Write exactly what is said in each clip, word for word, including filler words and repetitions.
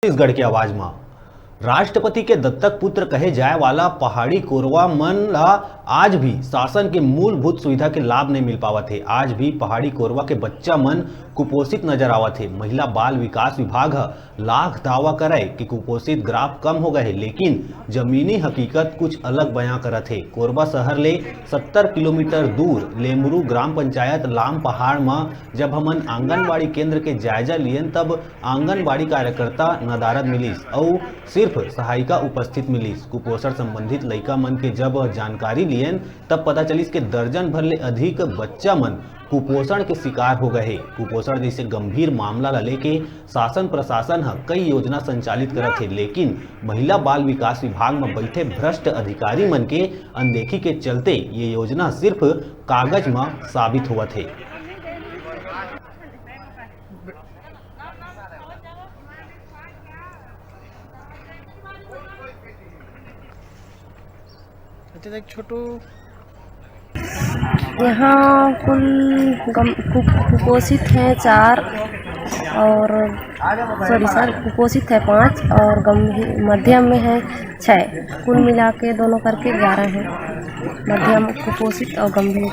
छत्तीसगढ़ के आवाज म। राष्ट्रपति के दत्तक पुत्र कहे जाए वाला पहाड़ी कोरवा मन ला आज भी शासन के मूलभूत सुविधा के लाभ नहीं मिल पावत हे। आज भी पहाड़ी कोरवा के बच्चा मन कुपोषित नजर आवत हे। महिला बाल विकास विभाग ह लाख दावा करय कि कुपोषित ग्राफ कम हो गए हे, लेकिन जमीनी हकीकत कुछ अलग बयां करत हे। कोरबा शहर ले सत्तर किलोमीटर दूर लेमरू ग्राम पंचायत लाम पहाड़ म जब हमन आंगनबाड़ी केंद्र के जायजा लियन, तब आंगनबाड़ी कार्यकर्ता नदारद मिलिस अउ सिर्फ सहायिका उपस्थित मिलिस। कुपोषण संबंधित लइका मन के जब जानकारी लियन, तब पता चलिस के दर्जन भर ले अधिक बच्चा मन कुपोषण के शिकार हो गए हे। कुपोषण जैसे गंभीर मामला ला लेके शासन प्रशासन ह कई योजना संचालित करत हे, लेकिन महिला बाल विकास विभाग म बैठे भ्रष्ट अधिकारी मन के अनदेखी के चलते ये योजना सिर्फ कागज म साबित होवत हे। अच्छा, देख छोटू। यहाँ कुल गम-, कु-, कुपोषित हैं चार और, सॉरी सर, कुपोषित है पाँच और गंभीर, मध्यम में है छः। कुल मिला के दोनों करके ग्यारह हैं, मध्यम कुपोषित और गंभीर।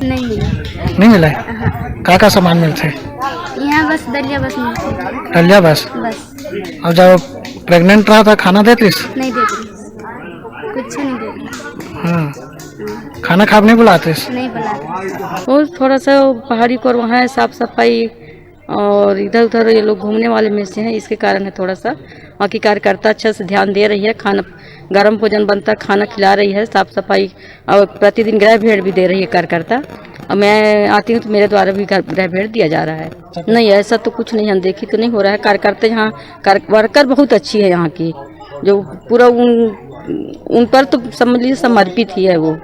नहीं मिला। नहीं मिला है? हाँ। का का सामान मिलथे? यहाँ बस दलिया बस मिलथे। दलिया बस? बस। और जब प्रेग्नेंट रहा था, खाना देत रहिस? नहीं देत रहिस, कुछ नहीं देत रहिस। हाँ। खाना खाब नहीं बुलात रहिस? नहीं बुलात रहिस। वो थोड़ा सा पहाड़ी कोरवा है, साफ सफाई और इधर उधर ये लोग घूमने वाले में से हैं, इसके कारण है थोड़ा सा। बाकी कार्यकर्ता अच्छा से ध्यान दे रही है, खाना, गर्म भोजन बनता, खाना खिला रही है, साफ सफाई, और प्रतिदिन गृह भेड़ भी दे रही है कार्यकर्ता। और मैं आती हूँ तो मेरे द्वारा भी घर, गृह भेड़ दिया जा रहा है। नहीं, ऐसा तो कुछ नहीं, अनदेखी तो नहीं हो रहा है। कार्यकर्ता यहाँ कार्य-, वर्कर बहुत अच्छी है यहाँ की, जो पूरा उन, उन पर तो समझ लीजिए समर्पित ही है वो।